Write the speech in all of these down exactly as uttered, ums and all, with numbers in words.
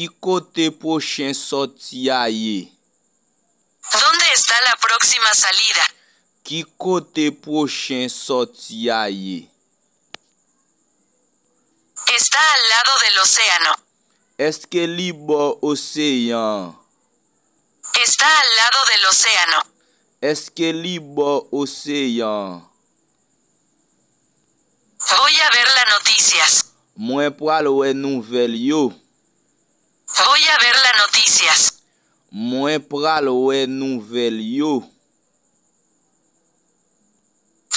Ki kote pwochen sòti a ye? ¿Dónde está la próxima salida? Ki kote pwochen sòti a ye? Está al lado del océano. Èske li bò oseyan an? Está al lado del océano. Èske li bò oseyan an? Voy a ver las noticias. Mwen pral wè nouvèl yo. Voy a ver las noticias. Mwen pral wè nouvèl yo.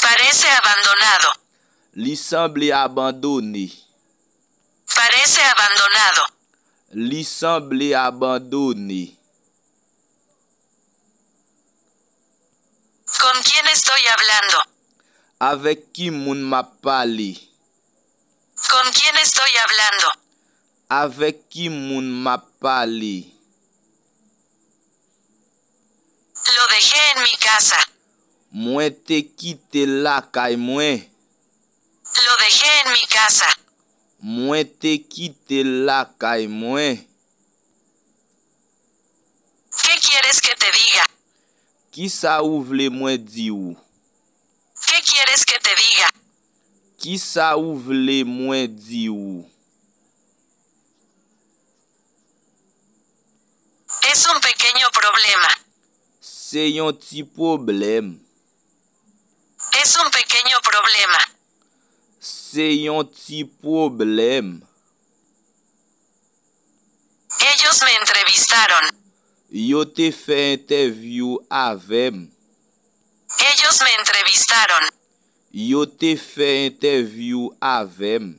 Parece abandonado. Li sanble abandone. Parece abandonado. Li sanble abandone. ¿Con quién estoy hablando? Avèk ki moun m ap pale? ¿Con quién estoy hablando? Avèk ki moun m ap pale? Lo dejé en mi casa. Mwen te kite l lakay mwen. Lo dejé en mi casa. Mwen te kite l lakay mwen. ¿Qué quieres que te diga? Kisa ou vle mwen di w? ¿Qué quieres que te diga? Kisa ou vle mwen di w? Es un pequeño problema. Se yon ti pwoblèm. Es un pequeño problema. Se yon ti pwoblèm. Ellos me entrevistaron. Yo te fè entèvyou avè m. Ellos me entrevistaron. Yo te fè entèvyou avè m.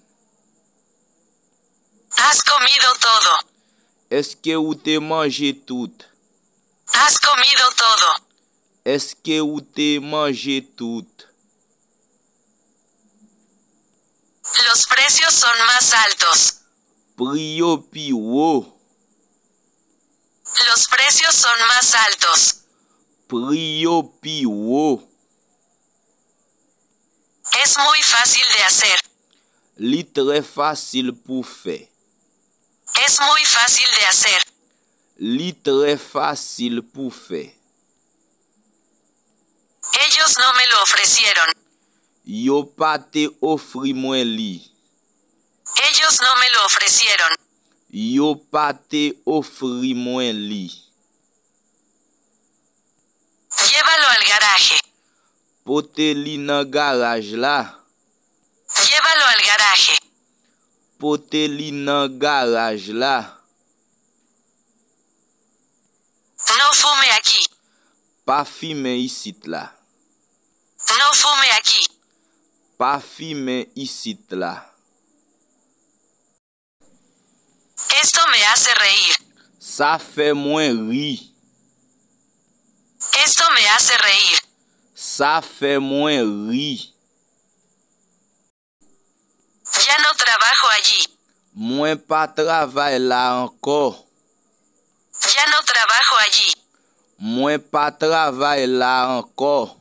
Has comido todo. Èske ou te manje tout? Has comido todo. Èske ou te manje tout? Los precios son más altos. Pri yo pi wo. Los precios son más altos. Pri yo pi wo. Es muy fácil de hacer. Li trè fasil pou fè. Es muy fácil de hacer. Li trè fasil pou fè. Ellos no me lo ofrecieron. Yo pa te ofri mwen li. Ellos no me lo ofrecieron. Yo pa te ofri mwen li. Llévalo al garaje. Pote li nan garaj la. Llévalo al garaje. Pote li nan garaj la. No fume aquí. Pa fimen isit la. No fume aquí. Pa fimen isit la. Esto me hace reír. Sa fè mwen ri. Esto me hace reír. Sa fè mwen ri. Ya no trabajo allí. Mwen pa travay la ankò. Ya no trabajo allí. Mwen pa travay la ankò.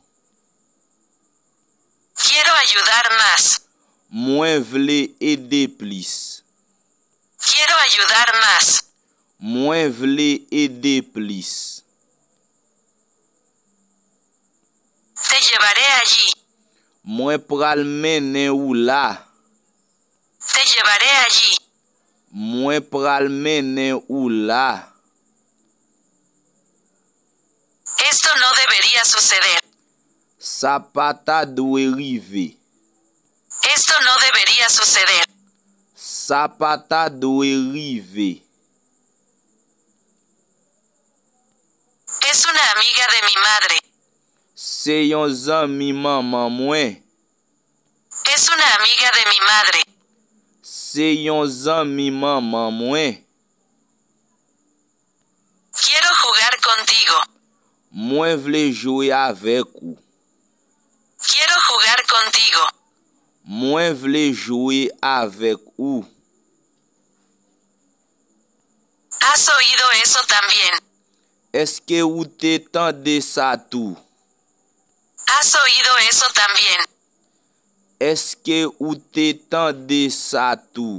Quiero ayudar más. Mwen vle ede plis. Quiero ayudar más. Mwen vle ede plis. Te llevaré allí. Mwen pral mennen ou la. Te llevaré allí. Mwen pral mennen ou la. Esto no debería suceder. Sa pa ta dwe rive. Esto no debería suceder. Sa pa ta dwe rive. Es una amiga de mi madre. Se yon zanmi manman mwen. Es una amiga de mi madre. Se yon zanmi manman mwen. Quiero jugar contigo. Mwen vle jwe avèk ou. Quiero jugar contigo. Mwen vle jwe avèk ou. ¿Has oído eso también? Èske ou te tande sa tou? ¿Has oído eso también? Èske ou te tande sa tou?